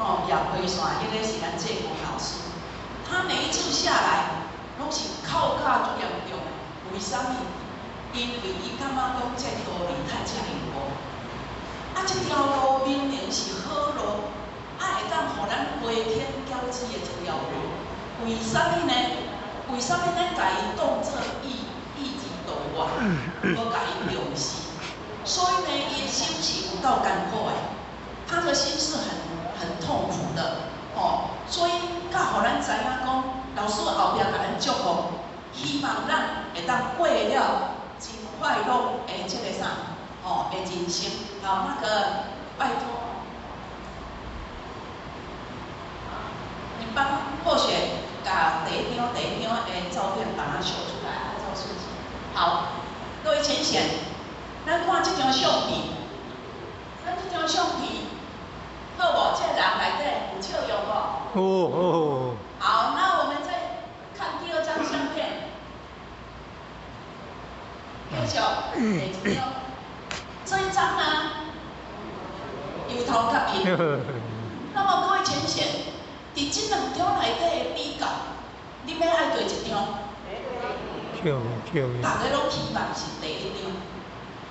吼，举开线，彼个是咱济公老师。他每一次下來，攏是哭甲足嚴重的。為啥物？因為伊感覺講這路離太遮爾路。啊，這條路明明是好路，啊會當予咱飛天驕子的這條路，為啥物呢？為啥物咱共伊當做異己度外，無共伊重視？所以呢，伊的心是有夠艱苦的，他的心是很痛苦的，哦，所以才予咱知影講，老師後壁共咱祝福，希望咱會當過了真快樂的這个啥，哦的人生。好，那個拜託，你幫霍雪共第一張第一張的照片把它秀出來，按照順序。好，各位淺顯，咱看這張相片，咱這張相片，好無？這个人內底有笑容無？哦哦。好，那我們再看第二張相片。繼續，第一張，這一張呢，由頭到尾。那麼各位淺顯，佇這兩張內底的比較，你欲愛佗一張？笑笑。逐家攏希望是第一張，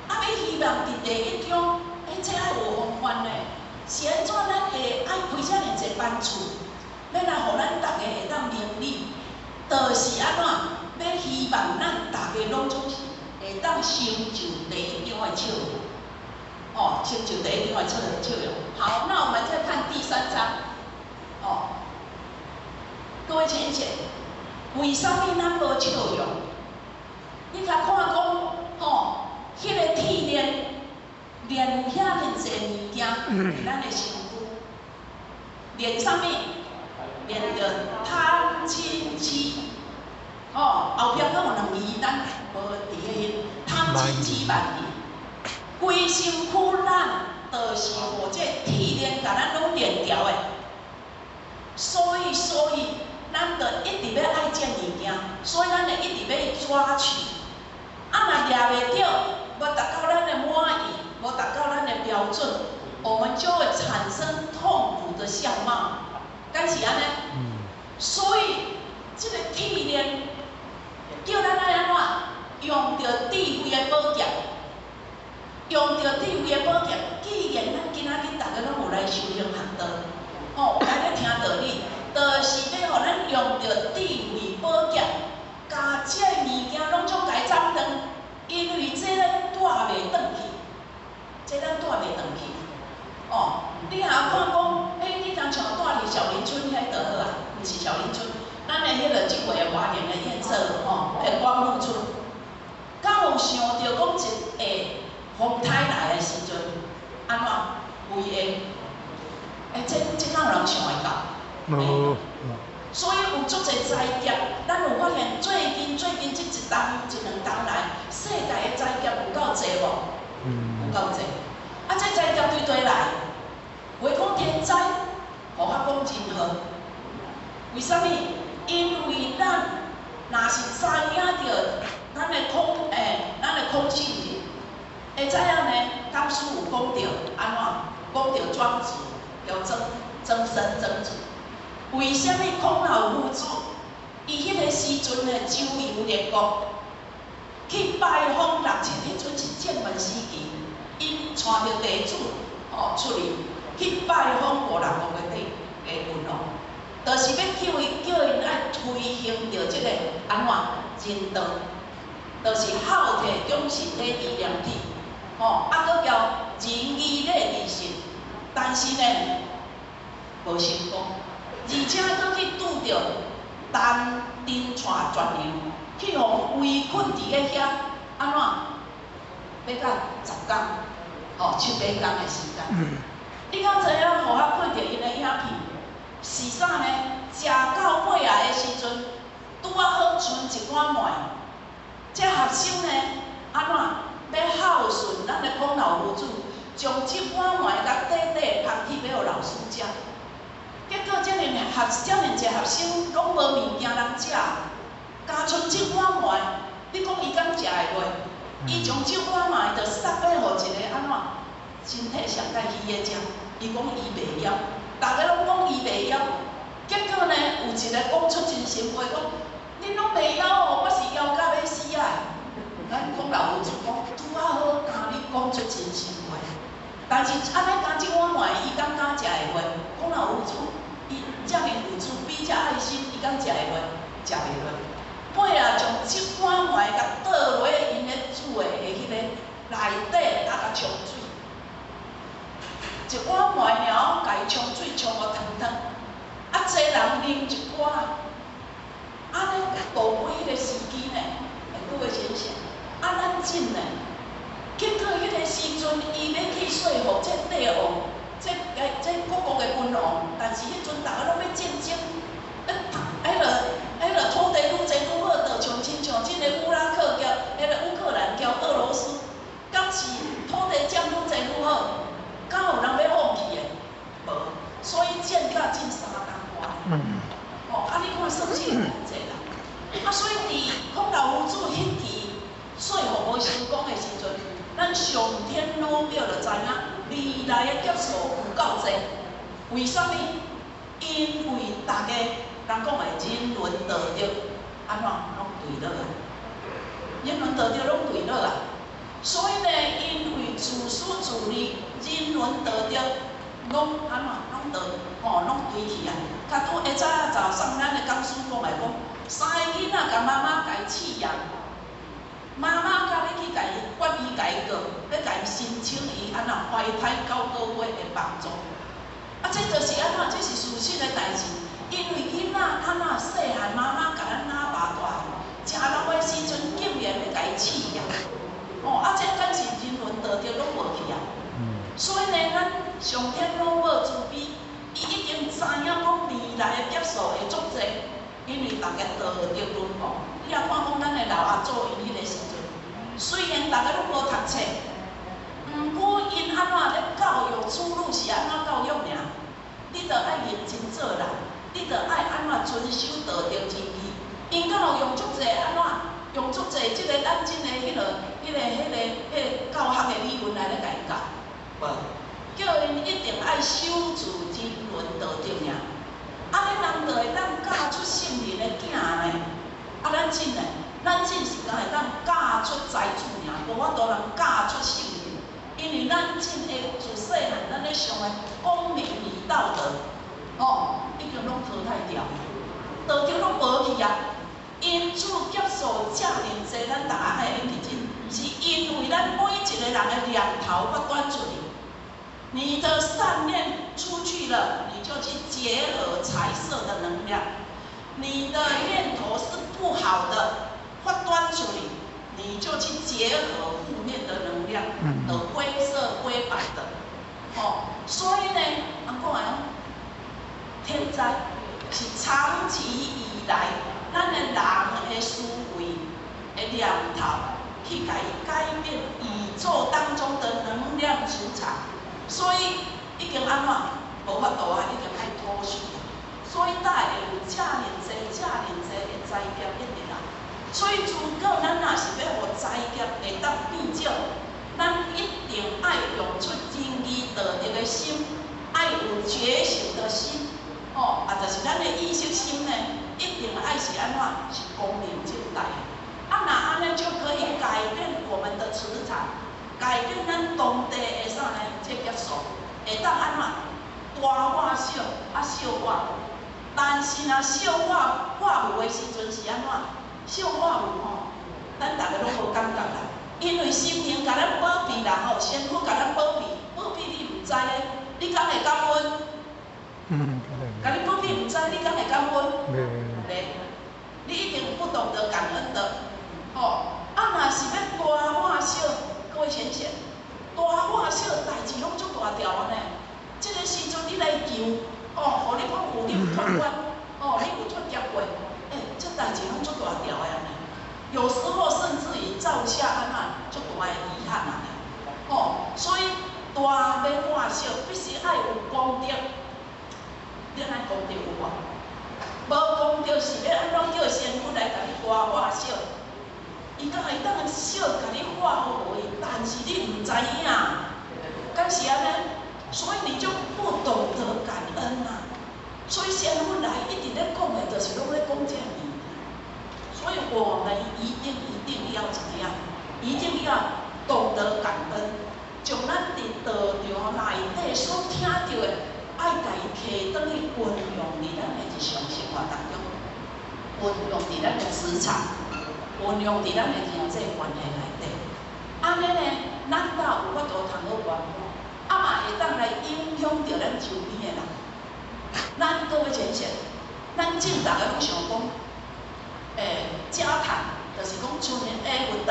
啊，欲希望佇第一張，欸，這愛有風範呢。是按怎咱會愛開遮爾濟班次，欲來予咱逐家會當明理，就是按怎？欲希望咱逐家攏總是會當成就第一張的笑容，哦，成就第一張的笑容。好，那我們再看第三張，哦，各位淺顯，為啥物咱無笑容？你較看講，吼，彼个鐵鏈連遐爾濟物件佇咱的身軀，連啥物？連著貪嗔癡，吼，後壁閣有兩字咱無佇咧彼，貪嗔癡慢疑。規身軀咱就是予這鐵鏈共咱攏連牢的，所以咱就一直欲愛這物件，所以咱會一直欲去抓取。啊，若掠袂著，無達到咱的滿意，無達到咱的標準，我們就會產生痛苦的相貌，敢是按呢？所以這个鐵鏈叫咱愛按怎？用著智慧的寶劍，用著智慧的寶劍。既然咱今仔日逐家攏有來修行學道，吼，有來咧聽道理，就是欲予咱用著智慧寶劍，共這个物件攏總共斬斷，因為這咱帶袂轉去，這咱帶袂轉去。哦，你若看講，欸，你當像蹛佇小林村遐就好啊，毋是小林村，咱的彼个這回的華蓮的演說吼，彼光復村，敢有想著講一下風颱來的時陣，按怎危險？欸，這敢有人想會到？無。所以有足濟災劫，咱有發現最近這一冬一兩冬來，世界的災劫有夠濟無？有夠濟。啊，這災劫對綴來？話講天災，無法講人禍。為啥物？因為咱若是知影著咱的空欸，咱的空性人，會知影呢？剛師有講著按怎？講著莊子，叫曾曾參曾子。為啥物孔老夫子伊彼个時陣呢，周遊列國，去拜訪六親，彼陣是劍門時期，𪜶帶著弟子吼出去去拜訪五六國的地的郡王，就是欲叫伊叫𪜶愛推行著這个按怎仁道，就是孝悌忠信禮義廉恥，吼，啊，閣交仁義禮智信，但是呢，無成功。而且閣去拄著陳陳蔡全洋，去予圍困佇咧遐，按怎？欲到10工，吼，七八工的時間。你敢知影？予我看著𪜶的影片，是啥呢？食到尾仔的時陣，拄仔好賰一碗糜。這學生呢，按怎？欲孝順咱的孔老夫子，將這碗糜共短短捧去欲予老師食。結果遮爾學遮爾濟學生攏無物件通食，焦賰這碗糜，你講伊敢食會落？伊將這碗糜就送欲予一個按怎？身體上較虛的食，伊講伊袂枵，逐家攏講一个講出真心話，講恁攏袂曉哦，我是枵甲欲死啊！咱孔老夫子講，拄仔好教你講出真心話。但是按呢共這碗糜，伊敢敢食會落？孔老夫子伊遮爾有慈悲、遮愛心，伊敢食會落？食袂落。尾仔將這碗糜共倒落𪜶咧煮的彼个內底，啊共沖水。一碗糜爾，共伊沖水沖予湯湯，啊，濟人啉一寡，按呢度過彼个時機呢？欸，各位先生，啊，咱真呢？結果彼个時陣，伊欲去說服這帝王，這各國的君王，但是彼陣逐家攏欲戰爭，彼个土地愈濟愈好，就像親像這个烏拉克交彼个烏克蘭交俄羅斯，敢是土地佔愈濟愈好？敢有人欲放棄的？無，所以戰甲進3冬外。哦，啊，你看算是偌濟啦。啊，所以佇孔老夫子彼期說服無成功的時陣，咱上天老廟就知影未來的劫數有夠濟。為啥物？因為逐家人講的人倫道德按怎攏墜落啊？人倫道德攏墜落啊！所以呢，因為自私自利、人倫道德攏按怎攏倒吼攏墜去啊！較拄下早早上咱的講師講來講，三个囡仔共媽媽共伊試驗，媽媽甲欲去共伊法院共伊告，欲共伊申請伊按怎懷胎9個月的幫助。啊，這就是按怎？這是事實的代誌。因為囡仔按怎細漢，媽媽共咱奶爸大漢，食老的時陣竟然欲共伊試驗。哦，啊，這敢是人倫道德攏無去啊？所以呢，咱上天老母慈悲，伊已經知影講未來的劫數會足濟，因為逐家道德淪亡。你也看講咱的老阿祖𪜶彼個時陣，雖然逐家攏無讀冊，毋過𪜶按怎咧教育子女是按怎教育爾？你著愛認真做人，你著愛按怎遵守道德仁義。𪜶敢有用足濟按怎？用足濟這個咱這个、彼个、彼个、彼个、彼个教學的理論來咧共𪜶教，無，叫𪜶一定愛守住人倫道德爾。按呢人就會當教出聖人的囝呢。啊，咱真呢，咱真是敢會當教出才子爾，無法度人教出聖人。因為咱真的自細漢，咱咧上的公民與道德，吼，已經攏淘汰掉，道德攏無去啊。因此劫數遮爾濟，咱逐家愛認真，是因為咱每一個人的念頭發端出去，你的善念出去了，你就去結合財色的能量；你的念頭是不好的，發端出去，你就去結合負面的能量，的灰色灰白的，吼，所以呢，人講的天災是長期以來，咱的人的思維的念頭，去共伊改變宇宙當中的能量磁場，所以已經按怎無法度啊，已經愛妥協啊。所以才會有遮爾濟、遮爾濟的災劫一直來。所以如果咱若是欲予災劫會當變少，咱一定愛用出仁義道德的心，愛有覺醒的心，吼，啊，就是咱的意識心呢，一定愛是按怎？是光明正大的。啊，若按呢就可以改變我們的磁場，改變咱當地的啥呢？這劫數會當按怎？大化小，啊小化無。但是若小化化無的時陣是按怎？小化無吼，咱逐家攏無感覺啦。因為神明共咱保庇啦吼，仙佛共咱保庇，保庇你毋知的，你敢會感恩？共你保庇毋知，你敢會感恩？袂，你一定不懂得感恩的，吼。啊，若是欲大化小，各位淺顯，大化小代誌攏足大條的呢。這個時陣你來求，哦，予你講有你有脫關，哦，你有脫劫過，欸，這代誌攏足大條的呢。有時候甚至於造下按怎足大的遺憾啊！吼，所以大欲化小，必須愛有功德。你按功德有無？無功德是欲按怎叫仙佛來共你大化小？伊敢會當小共你化予無去，但是你毋知影，敢是按呢？所以你就不懂得感恩啊！所以仙佛來一直咧講的，就是攏咧講這个物件。所以我們一定一定要怎麼樣？一定要懂得感恩，將咱佇道場內底所聽著的，愛共伊提轉去運用佇咱的日常生活當中，運用佇咱的職場，運用佇咱的人際關係內底。按呢呢，咱才有法度通好圓滿，啊嘛會當來影響著咱周邊的人。咱各位淺顯，咱正逐个攏想講，齋壇就是講賰的佛堂，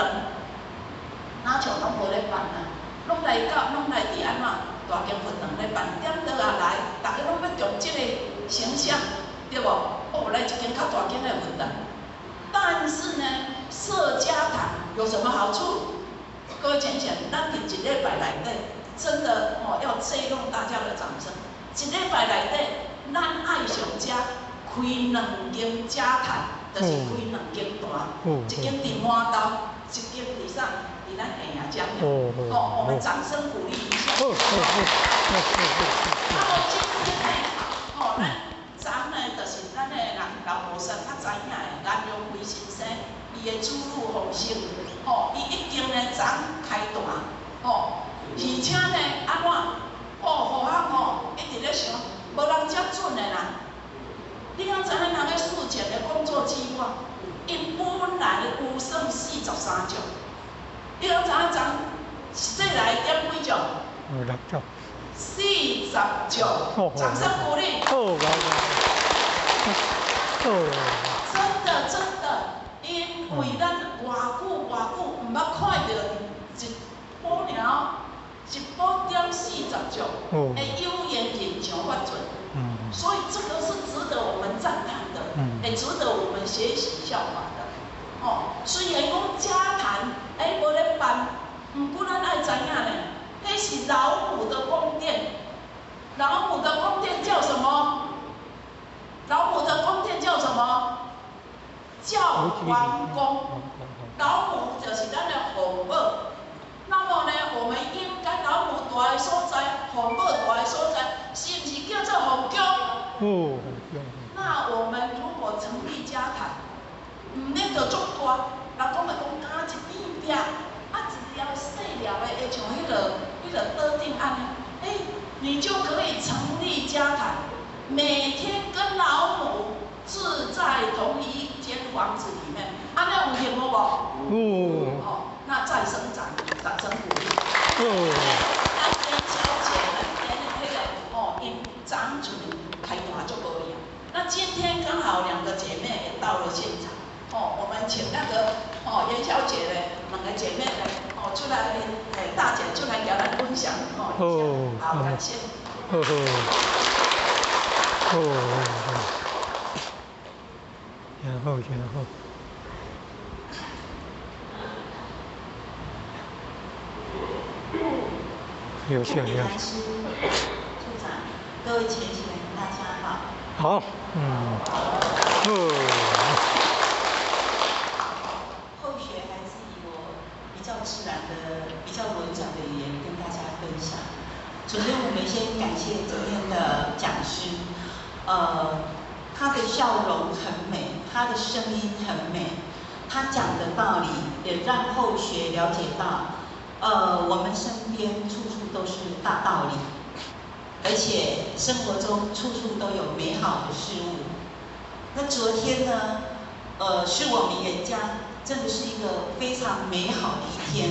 若像攏無咧辦啊，攏來到攏來佇按怎大間佛堂咧辦，點倒下來，逐家攏欲重這個形象，對無？哦，來一間較大間的佛堂。但是呢，設齋壇有什麼好處？各位淺顯，咱佇一禮拜內底，真的哦，要借用大家的掌聲。一禮拜內底，咱愛上遮開兩間齋壇，就是開兩間壇，一間佇滿島，一間佇啥？佇咱下營遮。哦，我們掌聲鼓勵一下。啊，無今天呢，哦，咱昨呢，就是咱的人老和尚較知影的顏良輝先生，伊的主路方式，吼，伊已經呢昨開壇，吼，而且呢，按怎？哦，和尚吼，一直咧想，無人遮準的啦。你敢知影人咧事前的工作計劃？𪜶本來預算43種，你敢知影昨實際來點幾種？六種。40種，掌聲鼓勵。哦，哦。真的真的，因為咱偌久偌久毋捌看著一寶爾，一寶點40種，會有緣現場發準。所以這個是值得我們讚嘆的，也值得我們學習效法的。哦，雖然講齋壇欸無咧辦，毋過咱愛知影呢，彼是老母的宮殿。老母的宮殿叫什麼？老母的宮殿叫什麼？叫皇宮。老母就是咱的父母。那麼呢，我們應該老母蹛的所在，父母蹛的所在，是毋是叫做皇宮？哦，皇宮。那我們如果成立齋壇，毋免著足大，人講會講敢一邊壁，啊一粒細粒的，會像彼個桌頂按呢，欸，你就可以成立齋壇，每天跟老母住在同一間房子裡面，按呢有幸福無？哦。哦，那再生掌聲鼓勵。哦。咱嚴小姐，咱嚴彼個哦，𪜶昨就開壇足無閒。那今天剛好兩個姐妹也到了現場，哦，我們請那個哦嚴小姐呢，兩個姐妹呢，哦出來，欸大姐出來給咱分享哦一下，好，感謝。哦哦哦，然後然後。有請有請。處長，各位前賢，大家好。好，嗯，哦。後學還是以我比較自然的、比較文轉的語言跟大家分享。首先，我們先感謝今天的講師，他的笑容很美，他的聲音很美，他講的道理也讓後學了解到，我們身邊處處都是大道理，而且生活中處處都有美好的事物。那昨天呢，是我們嚴家真的是一個非常美好的一天。